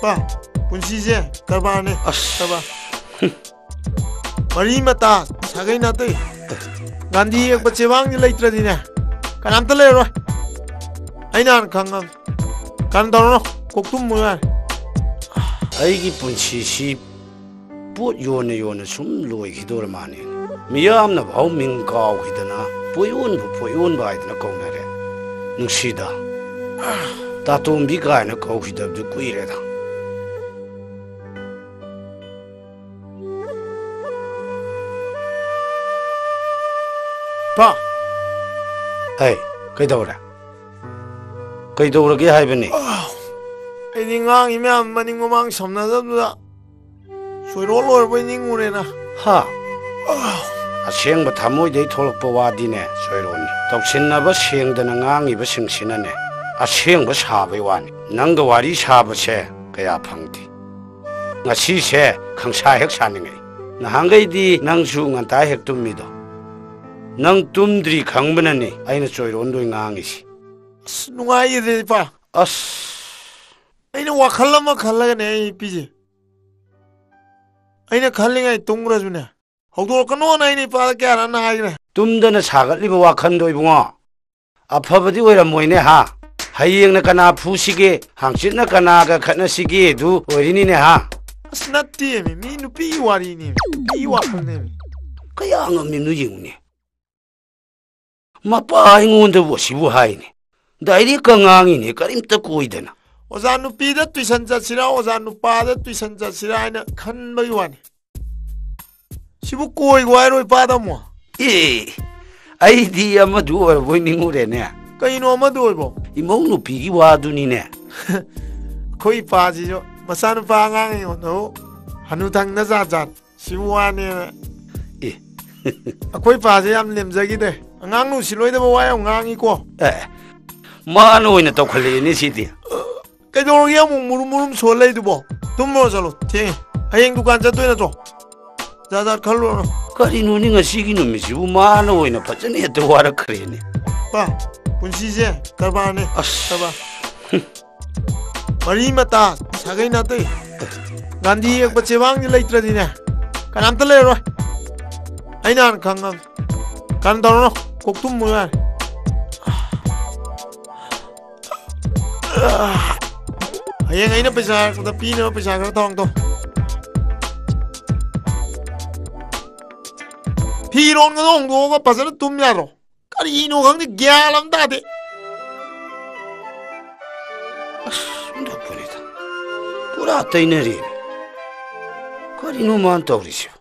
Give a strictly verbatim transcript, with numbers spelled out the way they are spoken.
ꯄꯥ, ꯄꯨꯟꯁꯤꯁꯦ ꯀꯔꯕꯥꯔꯅꯦ꯫ ꯑꯁ꯫ ꯀꯔꯕꯥꯔ꯫ ꯃꯔꯤ ꯃꯇꯥ, ꯁꯥꯒꯩ ꯅꯥꯇꯩ꯫ ꯒꯥꯟꯙꯤ ꯌꯦꯛꯄ ꯆꯦꯕꯥꯡꯗꯤ ꯂꯩꯇ꯭ꯔꯗꯤꯅꯦ, ꯀꯅꯥꯝꯇ ꯂꯩꯔꯔꯣꯏ꯫ ꯑꯩꯅ ꯍꯥꯟꯅ ꯈꯪꯉꯕꯅꯤ꯫ ꯀꯔꯟ ꯇꯧꯔꯅꯨ, ꯀꯣꯛ ꯇꯨꯝꯃꯨ ꯌꯥꯔꯦ꯫ ꯑꯩꯒꯤ ꯄꯨꯟꯁꯤꯁꯤ ꯄꯣꯠ ꯌꯣꯟꯅ ꯌꯣꯟꯅ ꯁꯨꯝ ꯂꯣꯏꯈꯤꯗꯣꯔ ꯃꯥꯅꯦ꯫ ꯃꯤꯌꯥꯝꯅ ꯐꯥꯎ ꯃꯤꯡ ꯀꯥꯎꯈꯤꯗꯅ ꯄꯣꯠꯌꯣꯟꯕꯨ ꯄꯣꯠꯌꯣꯟꯕ ꯍꯥꯏꯗꯅ ꯀꯧꯅꯔꯦ꯫ ꯅꯨꯡꯁꯤꯗ, ꯇꯥꯇꯣꯝꯕꯤ ꯀꯥꯏꯅ ꯀꯧꯈꯤꯗꯕꯗꯨ ꯀꯨꯏꯔꯦꯗ꯫ ꯄꯥ! ꯍꯩ, ꯀꯩꯗꯧꯔꯦ? ꯀꯩꯗꯧꯔꯒꯦ ꯍꯥꯏꯕꯅꯤ? ꯑꯩꯗꯤ ꯉꯥꯡꯉꯤ ꯃꯌꯥꯝ ꯃꯅꯤꯡ ꯃꯃꯥꯡ ꯁꯝꯅꯗꯕꯗꯨꯗ ꯆꯣꯏꯔꯣꯜ ꯂꯣꯏꯔꯕꯣꯏ ꯅꯤꯡꯉꯨꯔꯦꯅ꯫ ꯍꯥ? ꯑꯁꯦꯡꯕ ꯊꯃꯣꯏꯗꯩ ꯊꯣꯛꯂꯛꯄ ꯋꯥꯗꯤꯅꯦ, ꯆꯣꯏꯔꯣꯜꯅꯤ꯫ ꯇꯧꯁꯤꯟꯅꯕ ꯁꯦꯡꯗꯅ ꯉꯥꯡꯉꯤꯕꯁꯤꯡꯁꯤꯅꯅꯦ, ꯑꯁꯦꯡꯕ ꯁꯥꯕꯩ ꯋꯥꯅꯤ꯫ ꯅꯪꯒ ꯋꯥꯔꯤ ꯁꯥꯕꯁꯦ ꯀꯌꯥ ꯐꯪꯗꯦ꯫ ꯉꯁꯤꯁꯦ ꯈꯪꯁꯥ ꯍꯦꯛ ꯁꯥꯅꯤꯡꯉꯛꯏ꯫ ꯅꯍꯥꯟꯈꯩꯗꯤ ꯅꯪꯁꯨ ꯉꯟꯇꯥ ꯍꯦꯛ ꯇꯨꯝꯃꯤꯗꯣ꯫ ꯅꯪ ꯇꯨꯝꯗ꯭ꯔꯤ ꯈꯪꯕꯅꯅꯤ ꯑꯩꯅ ꯆꯣꯏꯔꯣꯟꯗꯣꯏ ꯉꯥꯡꯉꯤꯁꯤ꯫ ꯑꯁ, ꯅꯨꯡꯉꯥꯏꯈꯤꯗ꯭ꯔꯦ, ꯏꯄꯥ꯫ ꯑꯁ꯫ ꯑꯩꯅ ꯋꯥꯈꯜ ꯑꯃ ꯈꯜꯂꯒꯅꯦ ꯑꯩ ꯄꯤꯁꯦ꯫ ꯑꯩꯅ ꯈꯜꯂꯤꯉꯩ ꯇꯨꯝꯈ꯭ꯔꯁꯨꯅꯦ, ꯍꯧꯗꯣꯔꯛꯀꯅꯣꯅ ꯑꯩꯅ ꯏꯄꯥꯗ ꯀꯌꯥꯔꯛꯅ ꯍꯥꯏꯈ꯭ꯔꯦ꯫ ꯇꯨꯝꯗꯅ ꯁꯥꯒꯠꯂꯤꯕ ꯋꯥꯈꯜꯗꯣ ꯏꯕꯨꯡꯉꯣ, ꯑꯐꯕꯗꯤ ꯑꯣꯏꯔꯝꯃꯣꯏꯅꯦ ꯍꯥ? ꯍꯌꯦꯡꯅ ꯀꯅꯥ ꯐꯨꯁꯤꯒꯦ, ꯍꯥꯡꯆꯤꯠꯅ ꯀꯅꯥꯒ ꯈꯠꯅꯁꯤꯒꯦ ꯑꯗꯨ ꯑꯣꯏꯔꯤꯅꯤꯅꯦ ꯍꯥ? ꯑꯁ, ꯅꯠꯇꯦꯃꯤ, ꯃꯤ ꯅꯨꯄꯤꯒꯤ ꯋꯥꯔꯤꯅꯦꯃꯤ, ꯅꯨꯄꯤꯒꯤ ꯋꯥꯈꯜꯅꯦꯃꯤ꯫ ꯀꯌꯥ ꯉꯝꯃꯤꯅꯣ ꯌꯦꯡꯉꯨꯅꯦ꯫ ꯃꯄꯥ ꯑꯩꯉꯣꯟꯗꯕꯨ ꯑꯁꯤꯕꯨ ꯍꯥꯏꯅꯦ꯫ ꯗꯥꯏꯔꯦꯛꯀ ꯉꯥꯡꯉꯤꯅꯦ, ꯀꯔꯤꯝꯇ ꯀꯣꯏꯗꯅ꯫ ꯑꯣꯖꯥ ꯅꯨꯄꯤꯗ ꯇꯨꯏꯁꯟ ꯆꯠꯁꯤꯔꯥ, ꯑꯣꯖꯥ ꯅꯨꯄꯥꯗ ꯇꯨꯏꯁꯟ ꯆꯠꯁꯤꯔꯥ ꯍꯥꯏꯅ ꯈꯟꯕꯒꯤ ꯋꯥꯅꯤ꯫ ꯁꯤꯕꯨ ꯀꯣꯏꯒꯣ ꯍꯥꯏꯔꯣ ꯏꯄꯥꯗ ꯑꯃꯨꯛ? ꯑꯦ, ꯑꯩꯗꯤ ꯑꯃꯗꯨ ꯑꯣꯏꯔꯕꯣꯏ ꯅꯤꯡꯉꯨꯔꯦꯅꯦ꯫ ꯀꯩꯅꯣ ꯑꯃꯗꯨ ꯑꯣꯏꯕꯣ? ꯏꯃꯧ ꯅꯨꯄꯤꯒꯤ ꯋꯥꯗꯨꯅꯤꯅꯦ꯫ ꯑꯩꯈꯣꯏ ꯏꯄꯥꯁꯤꯁꯨ ꯃꯆꯥꯅꯨꯄꯥ ꯑꯉꯥꯡ ꯑꯩꯉꯣꯟꯗꯕꯨ ꯍꯅꯨꯊꯪꯗ ꯖꯥꯠ ꯖꯥꯠ꯫ ꯁꯤꯕꯨ ꯋꯥꯅꯦꯅ꯫ ꯑꯦ꯫ ꯑꯩꯈꯣꯏ ꯄꯥꯁꯦ ꯌꯥꯝ ꯂꯦꯝꯖꯈꯤꯗꯦ꯫ ꯑꯉꯥꯡ ꯅꯨꯡꯁꯤꯂꯣꯏꯗꯕ ꯋꯥ ꯌꯥꯝ ꯉꯥꯡꯉꯤꯀꯣ꯫ ꯑꯦ, ꯃꯥꯅ ꯑꯣꯏꯅ ꯇꯧꯈꯠꯂꯛꯑꯦꯅꯦ ꯁꯤꯗꯤ꯫ ꯀꯩꯗꯧꯔꯒꯦ ꯑꯃꯨꯛ ꯃꯨꯔꯨꯝ ꯃꯨꯔꯨꯝ ꯁꯣꯜ ꯂꯩꯗꯨꯕꯣ? ꯇꯨꯝꯃꯨꯔꯣ ꯆꯠꯂꯣ, ꯊꯦꯡꯉꯦ꯫ ꯍꯌꯦꯡ ꯗꯨꯀꯥꯟ ꯆꯠꯇꯣꯏ ꯅꯠꯇ꯭ꯔꯣ? ꯖꯥꯠ ꯖꯥꯠ ꯈꯜꯂꯨꯔꯅꯨ꯫ ꯀꯔꯤꯅꯣꯅꯦ ꯉꯁꯤꯒꯤ ꯅꯨꯃꯤꯠꯁꯤꯕꯨ ꯃꯥꯅ ꯑꯣꯏꯅ ꯐꯖꯅ ꯍꯦꯛꯇ ꯋꯥꯔꯛꯈ꯭ꯔꯦꯅꯦ꯫ ꯄꯥ, ꯄꯨꯟꯁꯤꯁꯦ ꯀꯔꯕꯥꯔꯅꯦ, ꯑꯁ꯫ ꯀꯔꯕꯥꯔ꯫ ꯃꯔꯤ ꯃꯇꯥ, ꯁꯥꯒꯩ ꯅꯥꯇꯩ꯫ ꯒꯥꯟꯙꯤ ꯌꯦꯛꯄ ꯆꯦꯕꯥꯡꯗꯤ ꯂꯩꯇ꯭ꯔꯗꯤꯅꯦ, ꯀꯅꯥꯝꯇ ꯂꯩꯔꯔꯣꯏ꯫ ꯑꯩꯅ ꯍꯥꯟꯅ ꯈꯪꯉꯕꯅꯤ꯫ ꯀꯟ ꯇꯧꯔꯨꯅꯨ, ꯀꯣꯛ ꯇꯨꯝꯃꯨ ꯌꯥꯔꯦ꯫ ꯍꯌꯦꯡ ꯑꯩꯅ ꯄꯩꯁꯥ ꯍꯥꯏꯔꯛꯄꯗ ꯄꯤꯅꯕ ꯄꯩꯁꯥ ꯈꯔ ꯊꯧꯔꯥꯡ ꯇꯧ꯫ ꯐꯤꯔꯣꯟꯒꯗꯣ ꯍꯣꯡꯗꯣꯛꯑꯒ ꯐꯖꯅ ꯇꯨꯝ ꯌꯥꯗ꯭ꯔꯣ? ꯀꯔꯤꯅꯣ ꯈꯪꯗꯦ, ꯒ꯭ꯌꯥꯟ ꯑꯃ ꯇꯥꯗꯦ꯫ ꯑꯁ, ꯑꯣꯟꯊꯣꯛꯄꯅꯤꯗ꯫ ꯄꯨꯔꯥ ꯇꯩꯅꯔꯦꯃꯤ꯫ ꯀꯔꯤꯅꯣ ꯃꯥꯅ ꯇꯧꯔꯤꯁꯤꯕꯨ?